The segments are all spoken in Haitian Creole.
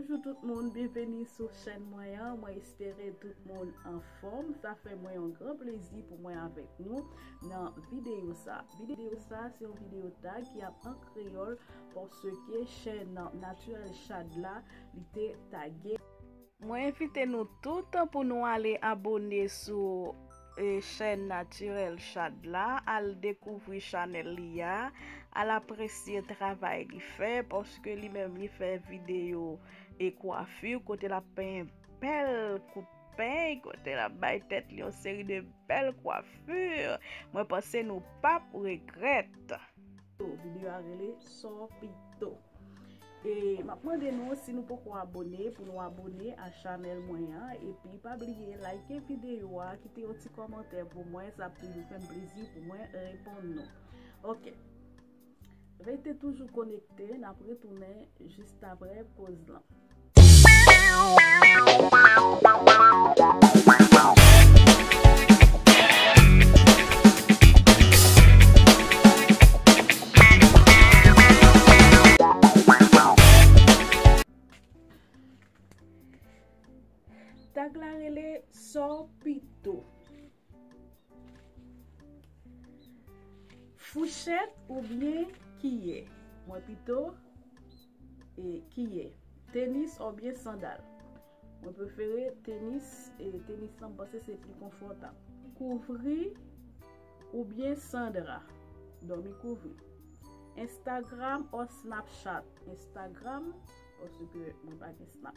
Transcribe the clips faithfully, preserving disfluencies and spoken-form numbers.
Bonjou tout moun, byenveni sou chèn mwen an. Mwen espere tout moun anfòm. Sa fè mwen yon gran plezi pou mwen avèk nou nan videyo sa. Videyo sa se yon videyo tag ki ap an kreyòl paske chèn Naturel Shad la li te tage. Mwen envite nou tout pou nou ale abòne sou e, chèn Naturel Shad la, al dekouvri chanèl li a, al apresye travay li fè, paske li menm li fè videyo e kwafi, kote l ap penyen bèl kout peny, kote l ap bay tèt li yon seri de bèl kwafi. Mwen panse nou p ap regrèt. Videyo a rele Sòpito. E m ap mande nou, si nou poko abòne, pou nou abòne a chanèl mwen an. Epi pa bliye like videyo a, kite yon ti kòmantè pou mwen, sa ap toujou fè m plezi pou mwen reponn nou. Ok. Rete toujou konekte, n ap retounen jis apre poz lan. Tag la rele Sòpito. Fouchèt oubyen kiyè? Mwen pito e kiyè. Tenis oubyen sandal? Mwen prefere tenis, e tenis lan m panse se pli konfòtab. Kouvri oubyen san dra? Dòmi kouvri. Instagram o Snapchat? Instagram, paske mwen pa gen Snap.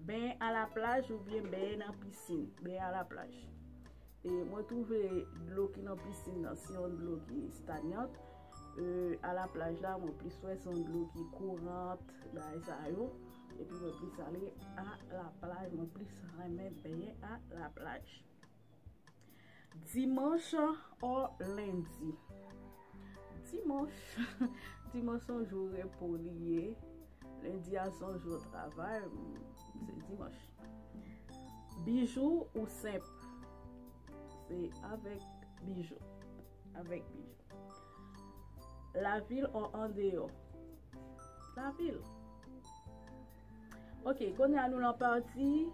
Benyen alaplaj oubyen benyen nan pisin? Benyen alaplaj. E mwen twouve dlo ki nan pisin nan se yon dlo ki estanyant. E, alaplaj la, mwen plis wè se yon dlo ki kourant, bagay sa yo. Epi mwen plis ale alaplaj, mwen plis renmen benyen alaplaj. Dimanch o lendi? Dimanch. Dimanch se yon jou repo li ye. Lendi a se yon jou travay, se dimanch. Bijou ou senp? Se avèk bijou. Avèk bijou. Lavil o andeyò? Lavil. Ok, kounye a nou nan pati,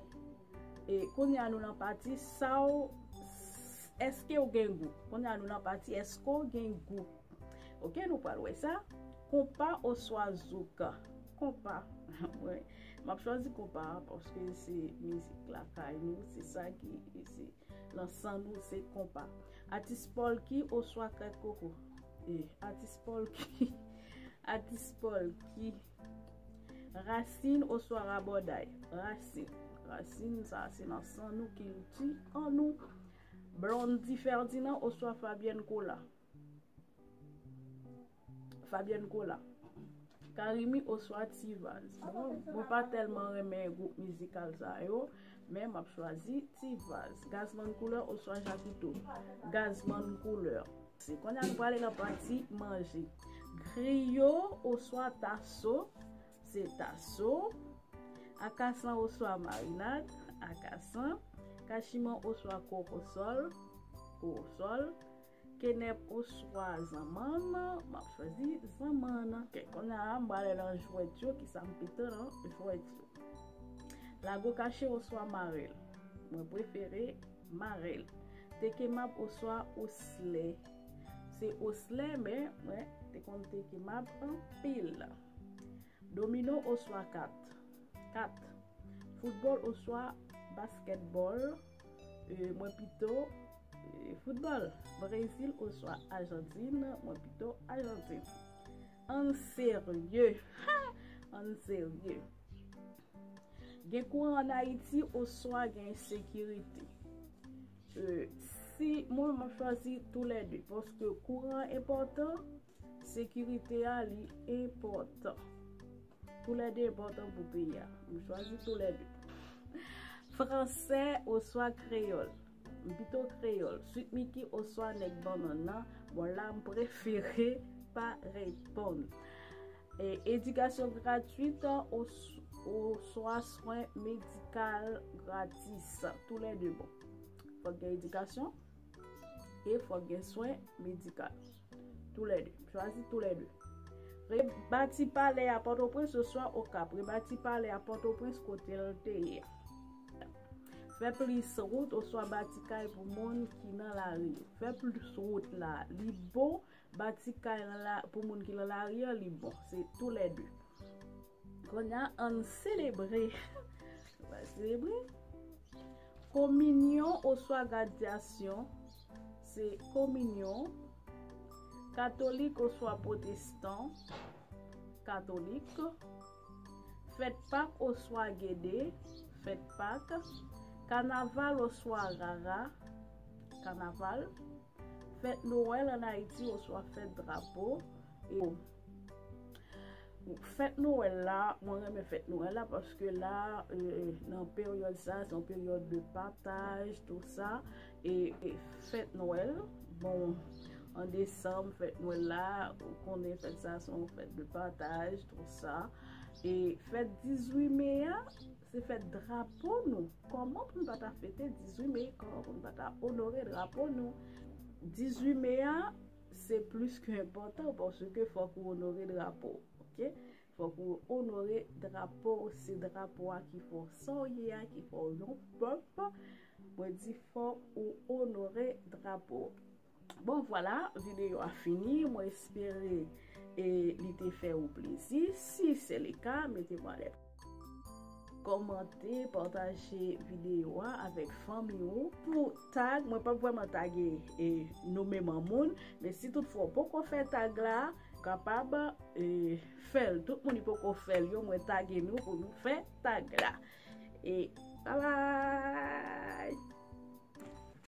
e kounye a nou nan pati sa w, èske w gen gou? Kounye a nou nan pati èske w gen gou? Ok, nou pral wè sa. Konpa oswa zouk? Konpa. Mwen, m ap chwazi konpa paske se mizik lakay nou, se sa ki, se nan san nou, se konpa. Atis pòlki oswa krèk koko? E, atis pòlki. Atis pòlki. Rasin oswa rabòday? Rasin. Rasin, sa se nan san nou, kilti an nou. Blondy Ferdinand oswa Fabienne Cola? Fabienne Cola. Carimi oswa Ti Vaz? Bon, mwen pa tèlman renmen gwoup mizikal sa yo, men m ap chwazi Ti Vaz. Gazman Koulè oswa Jakito? Gazman Koulè. Se kounye a nou prale nan pati manje. Griyo oswa taso? Se taso. Akasan oswa marinad? Akasan. Kachiman oswa kokosòl? Kokosòl. Kenèp oswa zanmann? M ap chwazi zanmann. Ok, kounye a m prale nan jwèt yo, kisa m pito nan jwèt yo. Lago kache oswa marèl? Mwen prefere marèl. Teke mab oswa oslè? Se oslè, men mwen te konn teke mab anpil. Domino oswa kat? Kat. Foutbòl oswa baskètbòl? E, mwen pito, e, foutbòl. Brezil oswa Ajantin? Mwen pito Ajantin. Ann serye. Ha! Ann serye. Gen kouran ann Ayiti oswa gen ensekirite? E, si mwen, m ap chwazi toulède, paske kouran enpòtan, sekirite a, li enpòtan. Toulède enpòtan pou peyi a. M chwazi toulède. Fransè oswa kreyòl? M pito kreyòl. Sweet Micky oswa nèg bannann nan? Bon, la, m prefere pa reponn. E, edikasyon gratwit os-, oswa swen medikal gratis? Toulède bon. Fòk gen edikasyon e fòk gen swen medikal. Toulède. Chwazi toulède. Rebati palè a Pòtoprens oswa Okap. Rebati palè a Pòtoprens kote l te ye a. Fè plis wout oswa bati kay pou moun ki nan lari yo. Fè plis wout la, li bon. Bati kay lan la, pou moun ki nan lari a, li bon. Se toulède. Kounye a, ann selebre. Nou pral selebre. Kominyon oswa gradyasyon, se kominyon. Katolik oswa pwotestan, katolik. Fèt Pak oswa gede, fèt Pak. Kanaval oswa rara, kanaval. Fèt Nwèl ann Ayiti oswa fèt drapo. E fèt Nwèl la, mwen renmen fèt Nwèl la paske la, euh, nan peryòd sa, se yon peryòd de pataj, tou sa. E, e fèt Nwèl, bon, an desanm, fèt Nwèl la, ou konnen fèt sa, se yon fèt de pataj, tou sa. E fèt dizuit me a, se fèt drapo nou. Kòman pou n pa ta fete dizuit me? Kòman pou n pa ta onore drapo nou? Dizuit me a, se plis ke enpòtan paske fòk ou onore drapo, ok? Fòk ou onore drapo, se drapo a ki fè w sa w ye a, ki fè w yon pèp. Mwen di fòk ou onore drapo. Bon, vwala, videyo a fini. Mwen espere e li te fè ou plezi. Si se le ka, mete m anlè. Kòmante, pataje videyo a avèk fanmi ou. Pou tag, mwen p ap vrèman tage e, nou menm an moun, men si toutfwa w poko fè tag la, kapab e, fè l. Tout moun ki poko fè l yo, mwen tage nou pou nou fè tag la. E bye bye!